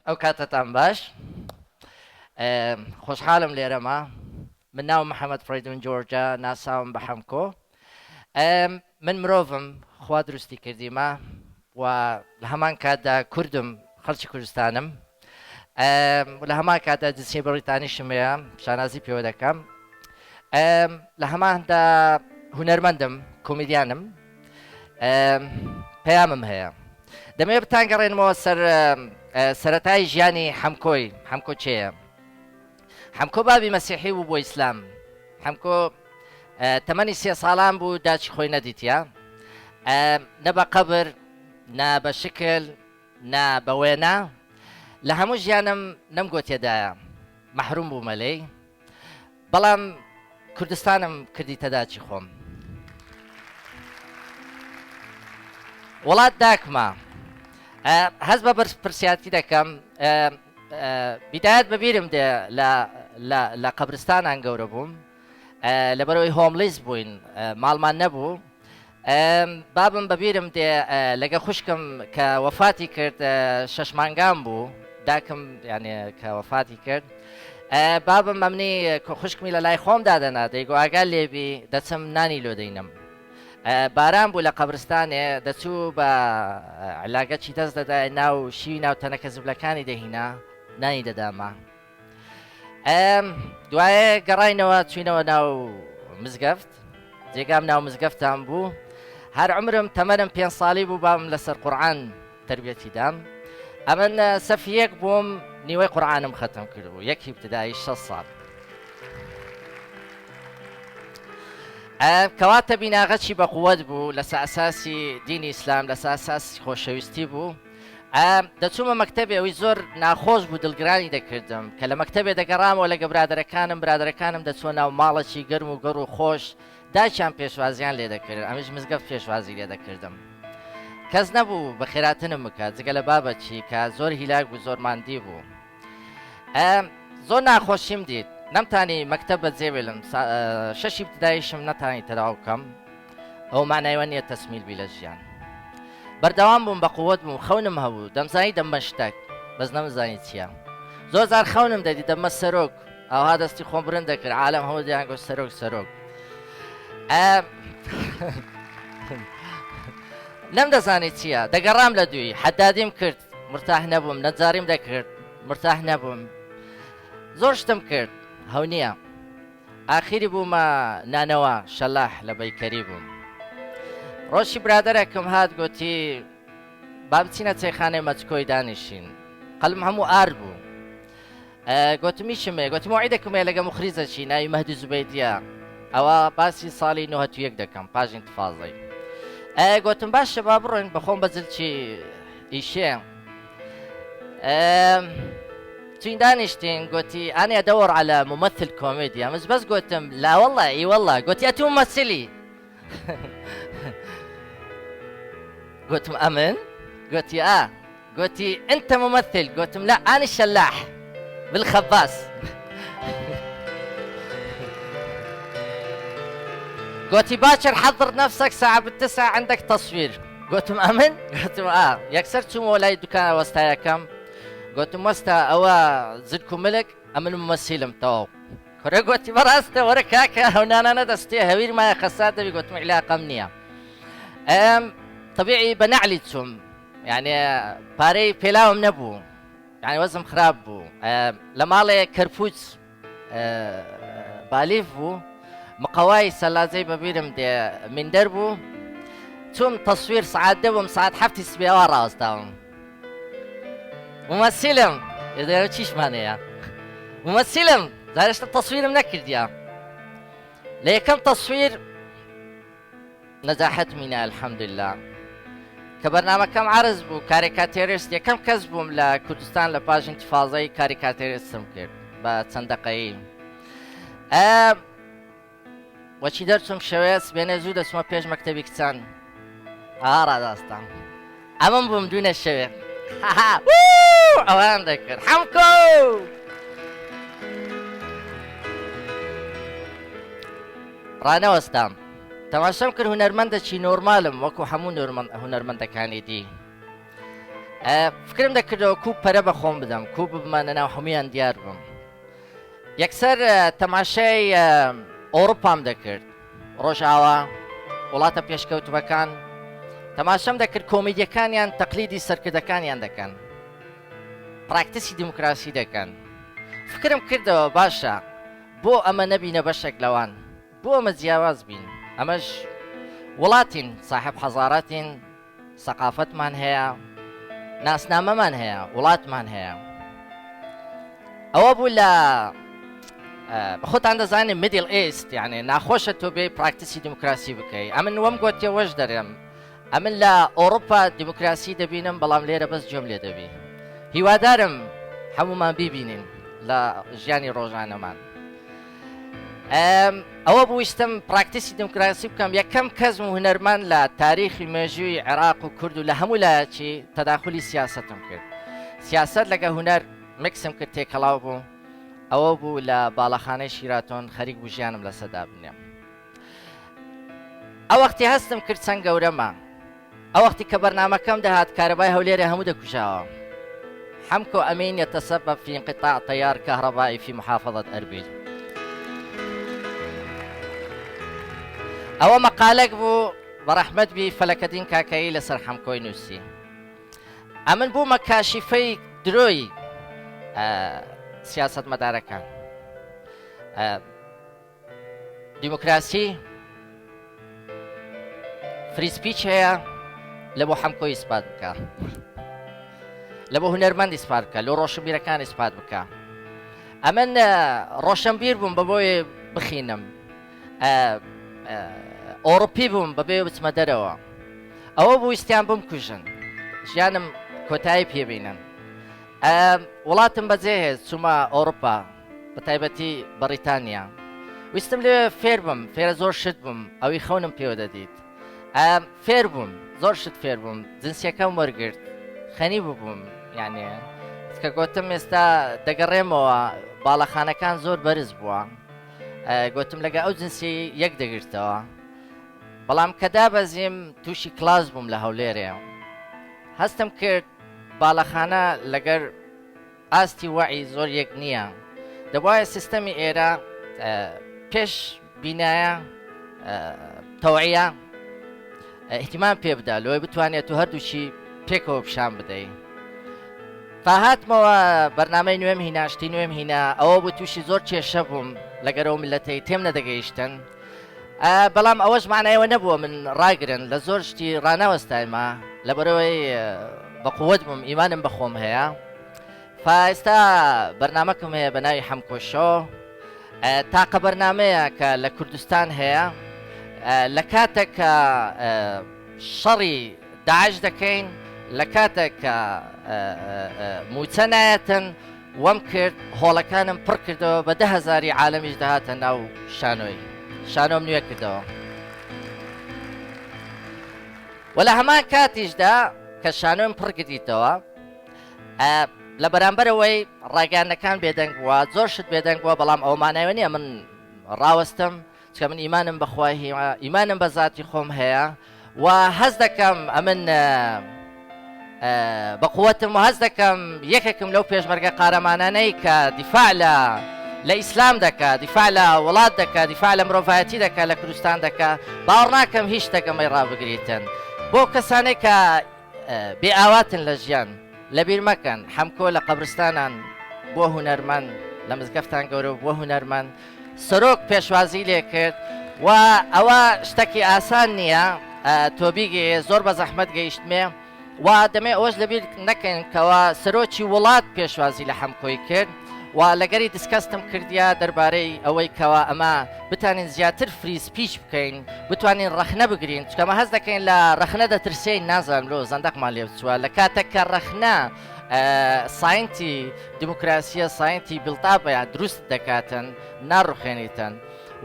ئەو کاتەتان باش. خۆشحاڵم لێرەمە. من ناوم محەمەد فریدون جۆرجە، ناساوم بە حەمکۆ. من مرۆڤم، خوا دروستی کردیمە و لە هەمان کاتدا کوردم، خەڵکی کوردستانم و لە هەمان کاتدا جنسیەی بەڕیتانیشم هەیە، شانازی پێوە دەکەم. لە هەماندا هونەرمەندم، کۆمیدیانم. پەیامم هەیە. دەمەوێت بتانگەڕێنمەوە سەر سەرەتای ژیانی حەمکۆی. حەمکۆ کێیە؟ حەمکۆ بابی مەسیحی بوو بۆ ئیسلام. حەمکۆ تەمەنی سێ ساڵان بوو داچی خۆی نەدیتە، نە بە قەبر، نە بە شکل، نە بە وێنە. لە هەموو ژیانم نەمگۆتیە دایە، مەحروم بوومە لێی. بەڵام کوردستانم کردیتە داچی خۆم. وڵات داکمە. هەست بە پرسیارتی دەکەم. بیدایەت بەبیرم دێ لە قەبرستانان گەورە بووم. لەبەرئەوەی homeless بووین، ماڵمان نەبوو. بابم بەبیرم دێ لەگە خوشکم کە وەفاتی کرد شەش مانگان بوو داکم یانێ کە وەفاتی کرد بابم ئەمنی خوشکمی لە لای خۆم دادەنا دەیگۆ ئاگا لێبی دەچم نانی لۆ دەینم باران بوو لە قەبرستانێ دەچوو بە علاگەچی دەست دەدای ناو شیوی ناو تەنەکە زبلەکانی دەهینا نانی دەداما دوایێ گەڕاینەوە چوینەوە ناو مزگەفت جێگام ناو مزگەفتان بوو هەر عمرم تەمەنم پێ ساڵی بوو بام لەسەر قورآن تربیەتی دام ئەمن سەفی یەک بووم نیوەی قورآنم خەتم کردبوو یەک ابتدایی 6 ساڵ کەواتە بیناغەچی بە قووەت بوو لەسە ئەساسی دینی ئیسلام لەسە ئەساسی خۆشەویستی بوو دەچوومە مەکتەبێ ئەوی زۆر ناخۆش بوو دڵگرانی دەکردم کە لە مەکتەبێ دەگەڕامەوە لەگە برادەرەکانم برادەرەکانم دەچووە ناو ماڵەکی گەرم و گەڕ و خۆش دایکیان پێشوازیان لێ دەکرد ئەمیش مزگەفت پێشوازی لێ دەکردم کەس نەبوو بە خێراتنم بکات جگە لە بابەکی کە زۆر هیلاک بوو زۆر ماندی بوو زۆر ناخۆشیم دیت نەمتانی مەکتەب بەجێ بێلم شەشی ابتداییشم نەتانی تەواو بکەم ئەوە مانای وە نییە تەسمیل بی لە ژیان. بەردەوام بووم بە قوت بووم خەونم هەبوو دەمزانی دەبمە شتەک بەس نەمزانی چییە. زۆر جار خەونم دەدی دەبمە سەرۆک ئاوها دەستی خۆم برند دەکرد عالەم هەموو دەیان گوت سەرۆک سەرۆک. نەمدەزانی چییە دەگەڕام لە دووی حەدادیم کرد مرتاح نەبووم نەجاریم دەکرد مرتاح نەبووم زۆر شتم کرد هەو نییە. ئاخیری بوومە نانەوا شەلاح لە بەیکەری بووم ڕۆژی برادەرێکم هات گۆتی با بچینە چەیخانەی مەچکۆی دانیشین قەلم هەموو ئارد بوو گۆتم ئیشم هەیە گۆتی مەوعیدێکم هەیە لەگە موخریزەکی ناوی مەهدی زوبەیدیە ئەوە باسی ساڵی 91 دەکەم پاش ئینتفازەی گۆتم باشە با بڕۆین بەخۆم بە جلکی ئیشێ چوین دانیشتین گوتی انا ادور على ممثل كوميديا مش بس قلتم لا والله اي والله قلت يا تو ممثلي قلت امن قلت اه قلت انت ممثل قلت لا انا الشلاح بالخباز قلت باكر حضر نفسك ساعة بالتسعة عندك تصوير گوتم ئەمن؟ گوتم ئا. یەکسەر چوومەوە لای دوکانە وەستایەکەم. گوتم وەستا ئەوە زلک و ملک ئەمن مومەسیلم تەواو. کورە گوتی بەڕاستە وەرە کاکە ئەو نانانە دەستێ هەویر مایە خەسار دەبی گوتم عیلاقەم نییە. ئەم تەبیعی بە نەعلی چووم یعنی پارەی پێلاوم نەبوو یعنی وەزم خراپ بوو لە ماڵێ کەرپوچ بالیف بوو مقەوای سەلاجەی بەبیرم دێ میندەر بوو چوم تەسویر سعات دە بووم سعات حەفتی سبێوا ڕاوەستاوم ممەسیلم ئێدەرە چیشمان هەیە ممەسیلم جارێشتە تەسویرم نەکردیا لە یەکەم تەسویر نەجاحەت مینا الحمدللە کە بەرنامەکەم عەرز بوو کاریکاتێرست یەکەم کەس بووم لە کوردستان لە پاش ئینتفازەی کاریکاتێرستم کرد بە چەند دەقەیی وەچی دەرچوم شەوێ سبێنێ زوو دەچمە پێش مەکتەبی کچان ئاڕاداستان ئەمەم بووم دوونە شەوێ ئەوان دەکرد حەمکۆ ڕانەوەستام تەماشام کرد هونەرمەندەکی نۆرمالم وەکو هەموو هونەرمەندەکانی دی. فکرم دەکردەوە کوو پەرە بە خۆم بدەم، کوو ببمە لەناو هەموویان دیار بم. یەکسەر تەماشای ئەوروپام دەکرد، ڕۆژئاوا، وڵاتە پێشکەوتووەکان، تەماشەم دەکرد کۆمیدیەکانیان تەقلیدی سەرکردەکانیان دەکەن، پراکتسی دیموکراسی دەکەن. فکرم کردەوە باشە بۆ ئەمە نەبینە بەشێک لەوان؟ بۆ ئەمە جیاواز بین؟ ئەمەش وڵاتین، ساحێب حەزارەتین، سەقافەتمان هەیە، ناسنامەمان هەیە، وڵاتمان هەیە. ئەوە بوو لە خۆتان دەزانێ Middle East یانێ ناخۆشە تۆ بێ پراکتیسی دیموکراسی بکەی ئەمن وەم گۆتیە وەش دەرێم ئەمن لە ئەوروپا دیموکراسی دەبینم بەڵام لێرە بەس گوێم لێ دەبی هیوادارم هەمومان بیبینین لە ژیانی ڕۆژانەمان. ئەوە بوو ویستم پراکتیسی دیموکراسی بکەم، یەکەم کەسم و هونەرمەند لە تاریخی مێژووی عێراق و کورد و لە هەموو لایەکی تەداخولی سیاسەتم کرد. سیاسەت لەگە هونەر mix م کرد تێکەڵاو بوو. ئەوە بوو لە باڵەخانەی شیراتۆن خەریک بوو ژیانم لەسەر دابنێم. ئەوەختی هەستم کرد چەند گەورەمە. ئەوەختی کە بەرنامەکەم دەهات کارەبای هەولێرێ هەموو دەکوژاوە. حەمکۆ ئەمین یتسبب فی انقطاع تیار کهربائی فی محافظە اربیل. ئەوە مەقالەک بوو بە ڕەحمەت بی فەلەکەدین کاکەیی لەسەر حەمکۆی نووسی. ئەمن بوومە کاشیفەی درۆی سیاسەتمەدارەکان. دیموکراسی free speech هەیە لە بۆ حەمکۆی ئیسپات بکە لە بۆ هونەرمەند ئیسپات بکە لۆ ڕۆشنبیرەکان ئیسپات بکە ئەمن ڕۆشنبیر بووم بە بۆی بخینم ئۆڕپی بووم بەبێ بچمە دەرەوە ئەوە بوویستیان بمکوژن ژیانم کۆتایی پێبینن وڵاتم بەجێهێز چوومە ئەوروپا بە تایبەتی بەڕیتانیا ویستم لێ فێر بم فێرە زۆر شت بووم ئەوی خەونم پێوە دەدیت فێر بووم زۆر شت فێر بووم جنسیەکەم وەرگرت خەنی ببووم یانێ کە گوتم ئێستا دەگەڕێمەوە باڵەخانەکان زۆر بەرز بووە گوتم لەگە ئەو جنسی یەک دەگرتەوە بەڵام کە دابەزیم تووشی کلاس بووم لە هەولێرێ هەستم کرد باڵەخانە لەگەر ئاستی وەعی زۆر یەک نییە دەبواە سیستەمی ئێرە پێش بینایە تەوعە احتیمان پێ بدا لەوەی بتوانێت و هەردووچی پێکەوە پیشان بدەی فهاتمەوە بەرنمەی نوێم هینا شتی نوێم هینا ئەوە بوو تووشی زۆر کێشە بووم لەگەرەوە ملەتەی تێم نەدەگەیشتن بەڵام ئەوەش مانایەوە نەبووە من ڕاگرن لە زۆر شتی ڕاناوەستایمە لەبەرەوەی بە قوت بووم ئیمانم بە خۆم هەیە فائستا بەرنمەکەم هەیە بە ناوی حەمکۆشۆ تاقە بەرنمەیە کە لە کوردستان هەیە لە کاتێک کە شەڕی داعش دەکەین لە کاتێک کە موچە نایەتن وەم کرد هۆڵەکانم پڕ کردەوە بە دە هەزاری عالەمیش دەهاتە ناو شانۆی شانۆم نوێ کردەوە و لە هەمان کاتیشدا کە شانۆم پڕ کردیتەوە لە بەرامبەرەوەی ڕاگەیاندنەکان بێدەنگ بووە زۆر شت بێدەنگ بووە بەڵام ئەو مانایوە نییە من ڕاوەستم چکە من ئیمانم بە خوای هەیە ئیمانم بە زاتی خۆم هەیە و هەست دەکەم ئەمن بە قوتم و هەست دەکەم یەکێکم لەو پێشمەرگە قارەمانانەی کە دیفاع لە لە ئیسلام دەکا دیفاع لە وڵات دەکا دیفاع لە مرۆڤایەتی دەکا لە کوردستان دەکا باوەڕ ناکەم هیچ شتێک ئەمەی ڕابگریتن بۆ کەسانێک کە بێ ئاواتن لە ژیان لەبیر مەکەن حەمکۆ لە قەبرستانان بووە هونەرمەند لە مزگەفتان گەورە بووە هونەرمەند سەرۆک پێشوازی لێ کرد و ئەوە شتەکی ئاسان نییە تۆ بیگەیە زۆر بە زەحمەت گەیشتمێ و دەمێ ئەوەش لەبیر نەکەین کەوا سەرۆکی وڵات پێشوازی لە حەمکۆی کرد و لەگەری discuss م کردیا دەربارەی ئەوەی کەوا ئەمە بتانین زیاتر free speech بکەین بتوانین ڕەخنە بگرین چونکە ئەمە هەست دەکەین لە ڕەخنە دەترسێین نازانم لۆ زەندەقمان لێ بچووە لە کاتێک کە ڕەخنە ساینتی دیموکراسیە ساینتی build up ە یان دروست دەکاتن ناڕوخێنیتن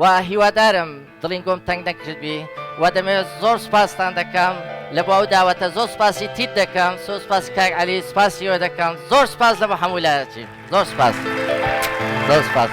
و هیوادارم دڵینگۆم تەنگ نەکردبی و دەمەوێت زۆر سوپاستان دەکەم لە بۆ ئەو داوەتە زۆر سوپاسی تیت دەکەم زۆر سوپاسی کاک عەلی سوپاسی ئێوە دەکەم زۆر سوپاس لە بۆ هەموو لایەکی زۆر سوپاس زۆر سوپاس.